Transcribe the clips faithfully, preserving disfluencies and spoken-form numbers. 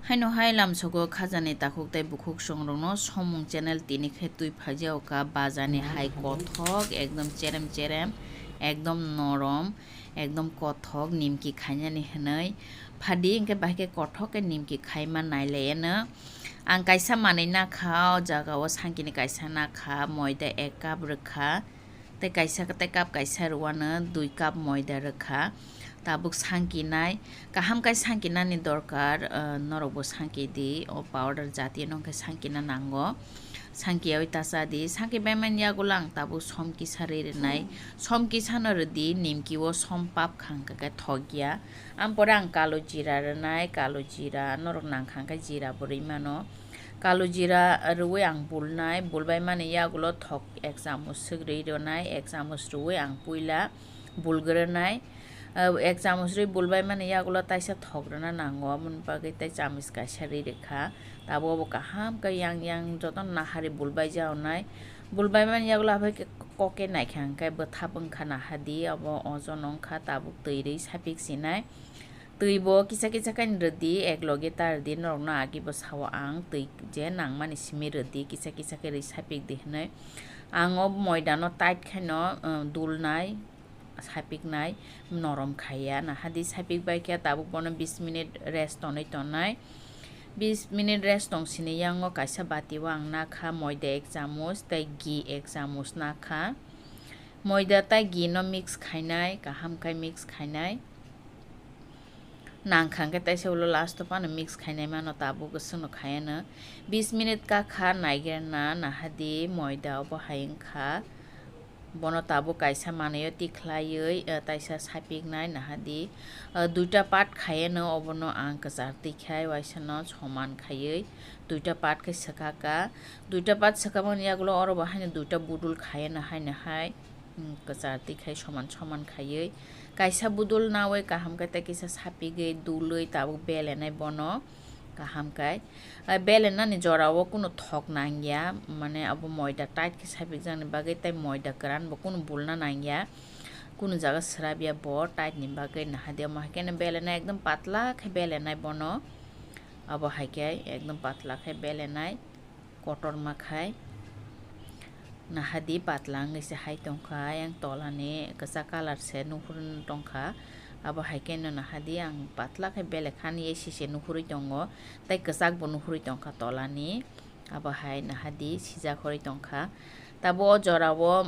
Haino hai lamsogo khajani takhuk tei bukhuk songrokno somung channel tini khe twi phaijao ka bajani hai kothok ekdom cherem cherem ekdom norom ekdom kothok nimki khainani hwnwi phadi hwnkhe bahai khe kothok khe nimki khaima nailaiano. Ang kaisa manwi nakha o jaga o sangkini kaisa nakha moida ek cup rwkha. Tei kaisa tei cup kaisa rwano dui cup moida rwkha. Tabuk sangkinai, kaham khe sangkinani dorkar, ah, norokbo sangkidi, o powder jatiyo nokhe sangkina nango. Sangkiyawi ta chadi, sangki baimani yagulo ang tabuk som kisa ri rwnai. Som kisano rwdi, nimkio som pap khang khe thokya. Ampore ang kalo jira rwnai, kalo jira norok nangkha khe jira bo rwi mano. Kalo jira rwui ang bulnai, bulbaimani yagulo thok ek chamus swk rwi rwnai, ek chamus rwui ang puila bulgwrwnai. Ah, ek chamus rwi bulbaimani yagulo taisa thok rwna nango, aboni bagwi tei chamus kaisa rwi rwkha. Tabuk obo kaham khe yang yang jotono nahari bulbai jaonai. Bulbaimani yagulo aphai khe koke naikha hwnkhe bwthap wngkha nahadi, obo ojono wngkha tabuk twi rwi sapik sinai. Twi bo kisa kisa khe rwdi, ek loge ta rwdi, norokno agi bo sao ang, twi je nangmani simi rwdi, kisa kisa khe rwi sapik di hwnwi. Ang o moida no tight khaino, um, dulnai, sapiknai, norom khaiya, nahadi sapik bai khe tabuk bono bis minute rest tonwi tongnai. Bis minute rest tong sini yango kaisa bati o ang nakha moida ek chamus tei ghee ek chamus nakha. Moida tei ghee no mix khainai, kaham khai mix khainai. Nangkha hwnkhe taisa ulo last o phano mix khainai mano, tabuk swkno khaiano. Bis minute kakha naigerna nahadi moida obo hai wngkha. Bono tabuk kaisa manwi o tikhlaiwi, eh, taisa sapiknai nahadi. Eh, duita part khaiano, obono ang kwchar twi khai waisano soman khaiwi duita part khe swkaka. Duita part swkamani yagulo oro bo haino duita budul khaiano haino hai. Hmm, kwchar twi khai soman soman khaiwi. Kaisa budul nawi kaham khe tei kisa sapigwi dulwi tabuk belenai bono kaham khai. Ah, belenani jora o kunu thok nangya, mane abo moida tight khe sapikjakni bagwi tei moida kwran bo kunu bulna nangya. Kunu jaga swrapya bo tight ni bagwi nahadi omo hai kheno belenai ekdom patla khe belenai bono. Abo hai khe ekdom patla khe belenai. Kotorma khai. Nahadi patla wngwi se hai tongkha, ayang tolani kwchak colour se nuhur tongkha. Abo hai kheno nahadi ang patla khe belekhani ye sise nuhurwi tongo, tei kwchak bo nuhurwi tongkha tolani. Abo hai nahadi sijak horwi tongkha. Tabuk o jora o,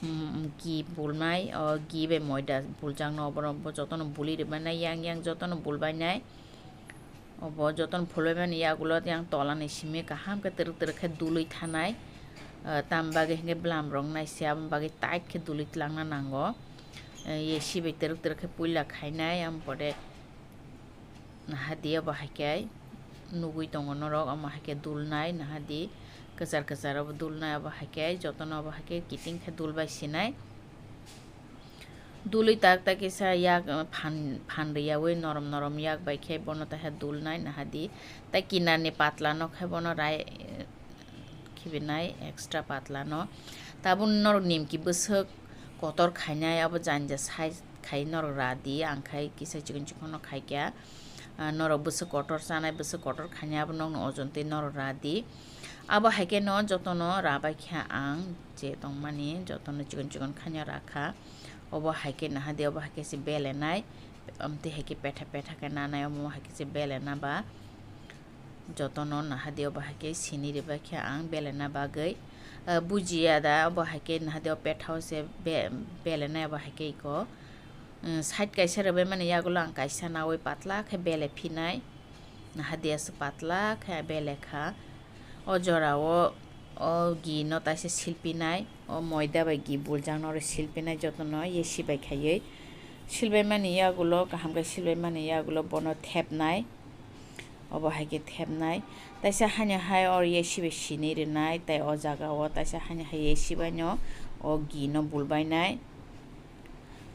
mm, ghee bulnai, o ghee bai moida buljakno oborok bo jotono buli rwbainai, yang yang jotono bulbainai. Obo jotono phulbaimani yagulo yang tolani simi kaham khe twrwk twrwk khe dului thanai. Ah, tam bagwi hinkhe bwlam rok nai se aboni bagwi tight khe dului twlangna nango. Ah, ye sibai twrwk twrwk khe puila khainai, aboni pore nahadi obo hai khe nugui tongo norok, omo hai khe dulnai nahadi kwchar kwchar obo dulnai, obo hai khe jotono obo hai khe kiting khe dulbai sinai. Dului tak tak kisa yak, uh, phan, phan rwyawi norom norom yak bai khe bono taisa dulnai nahadi. Tai kinarni patlano khe bono rai, uh, khibinai extra patlano. Tabuk norok nimki bwswk kotor khainai abo janja side khai norok radi, ang khai kisa chikon chikon no khaikha. Ah, norok bwswk kotor chanai, bwswk kotor khainai abo nokno ojon twi norok radi. Abo hai kheno jotono rabai khe ang je tongmani jotono chikon chikon khaina rakha. Obo hai khe nahadi, obo hai khe se belenai, amtwi hai khe petha petha khe nanai, omo hai khe se belena ba. Jotono nahadi obo hai khe sini ribai khe ang belena bagwi, ah, bujiya da, obo hai khe nahadi o petha o se be-, belenai obo hai khe iko. Umm, side kaisa rwbaimani yagulo ang kaisa nawi patla khe bele phinai. Nahadi aswk patla khe bele kha. O jora o, o ghee no taisa silpinai. O moida bai ghee buljak no oro silpinai jotono ye sibai khaiwi. Silbaimani yagulo, kaham khe silbaimani yagulo bono thepnai. Obo hai khe thepnai. Taisa haino hai oro ye sibai sini rwnai. Tai o jaga o taisa haino hai ye sibai no o ghee no bulbainai.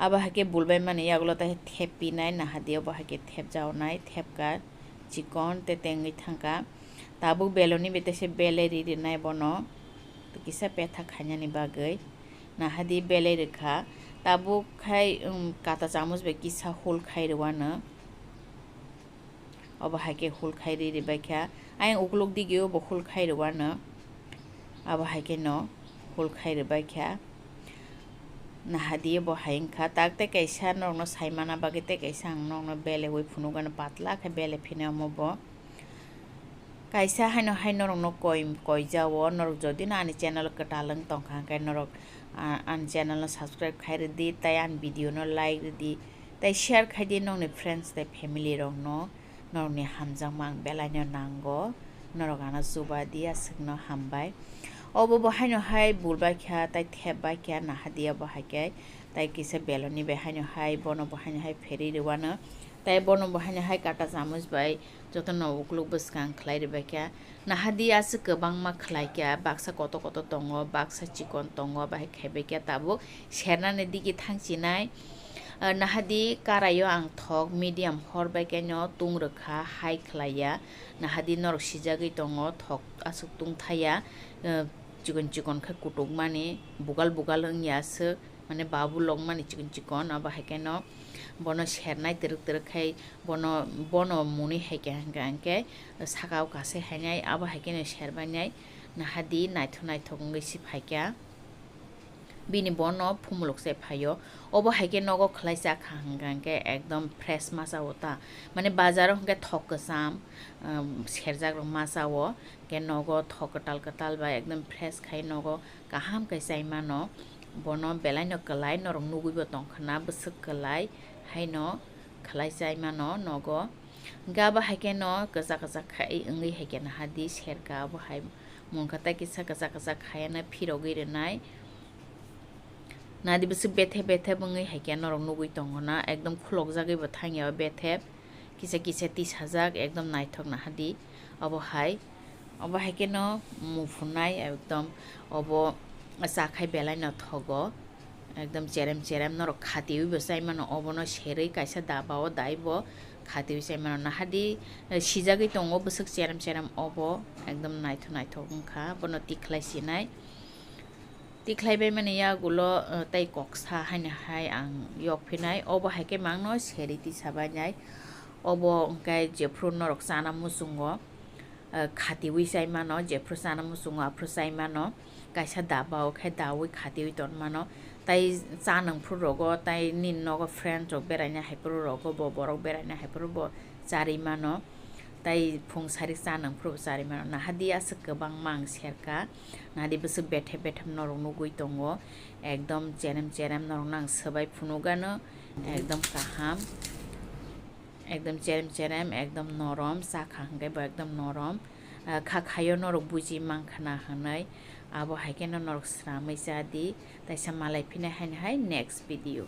Abo hai khe bulbaimani yagulo tai thep pinai nahadi, obo hai khe thepjaonai, thepka chikon te tengwi thangkha. Tabuk beloni bai teisa bele ri rinai bono, kisa petha khainani bagwi nahadi bele rwkha. Tabuk khai, um, kata chamus bai kisa hole khai rwano. Obo hai khe hul khai ri ribai kha. Ayang ukuluk digio bo hul khai rwano. Abo hai khe no hul khai ribai kha. Nahadi bo hai wngkha. Tak tei kaisa norokno sai mana bagwi tei kaisa ang norokno belewi phunukgano patla khe bele phino omo bo. Kaisa haino hai norokno koi, koi jao, norok jodi no ani channel kwtal wng tongkha hwnkhe norok, ah, ani channel no subscribe khai rwdi, tei ani video no like rwdi, tei share khai di nokni friends tei family rokno, norokni hamjakma ang belai no nango, norok ano chuba di, aswkno hambai. Obo bo haino hai bul bai kha, tei thep bai kha, nahadi obo hai khe, tei kisa beloni bai haino hai, bono bo haino hai pheri rwano, tei bono bo haino hai kata chamuch bai, jotono ukuluk bwskang khlai rwbaikha. Nahadi aswk kwbangma khlaikha, baksa kotor kotor tongo, baksa chikon tongo, bahai khaibaikha tabuk sernani digi thangchinai. Ah, nahadi karaio ang thok medium hor bai khe no tung rwkha, hai khlaiya. Nahadi norok sijagwi tongo, thok aswk tung thaya, ah, chikon chikon khe kutukmani, bugal bugal wngya aswk. Mane babu longmani chikon chikon, abo hai khe no bono sernai twrwk twrwk khai bono, bono muni hai khe hwnkha hwnkhe saka o kasai hainai, abo hai khe no serbainai nahadi naithok naithok wngwi se phaikha. Bini bono phumuluk se phaio, obo hai khe nogo khlai cha kha hwnkha hwnkhe ekdom fresh ma cha o ta, mane bazar o hwnkhe thok kwcham, um, serjak rok ma cha o, hwnkhe nogo thok kwtal kwtal bai ekdom fresh khai nogo kaham khe chai mano. Bono belai no kwlai norok nugwi bo tongkha na, bwswk kwlai haino khlai chai mano nogo. Hwnkhe abo hai khe no kwchak kwchak khai wngwi hai khe nahadi serka abo hai mungkha tei kisa kwchak kwchak khaiya no phirogwi rwnai. Nadi bwswk bethep bethep wngwi hai khe norok nugwi tongo na, ekdom khulokjagwi bo thangya o bethep. Kisa kisa tisajak, ekdom naithok nahadi. Obo hai, obo hai khe no muphunai ekdom, obo chakhai belai no thogo, ekdom cherem cherem norok khatiwi bo chai mano, obono serwi kaisa daba o dai bo khatiwi chai mano. Nahadi, eh, sijagwi tongo bwswk cherem cherem, obo ekdom naithok naithok wngkha, bono tikhlai sinai. Tikhlai bai mani yagulo, eh, tei koksa haino hai ang yok phinai. Obo hai khe mangno seri tisa bainai. Obo hwnkhe jephru norok chana muchungo, eh, khatiwi chai mano, jephru chana muchungo aphru chai mano. Kaisa daba o khe dawi khatiwi ton mano. Tai cha nwng phru rogo, tai nini nogo friend rok beraina hai phru rogo, bo borok beraina hai phru bo charwi mano. Tai phung sari cha nwng phuru bo charwi mano. Nahadi aswk kwbangma ang serka. Nahadi bwswk bethep bethep norok nugwi tongo. Ekdom cherem cherem norokno ang swbai phunukgano. Ekdom kaham. Ekdom cherem cherem, ekdom norom. Cha kha hwnkhe bo ekdom norom. Ah, kha khaio norok buji mankha na hwnwi. Abo hai kheno norok swnamwi cha di. Taisa malai phina haino hai next video.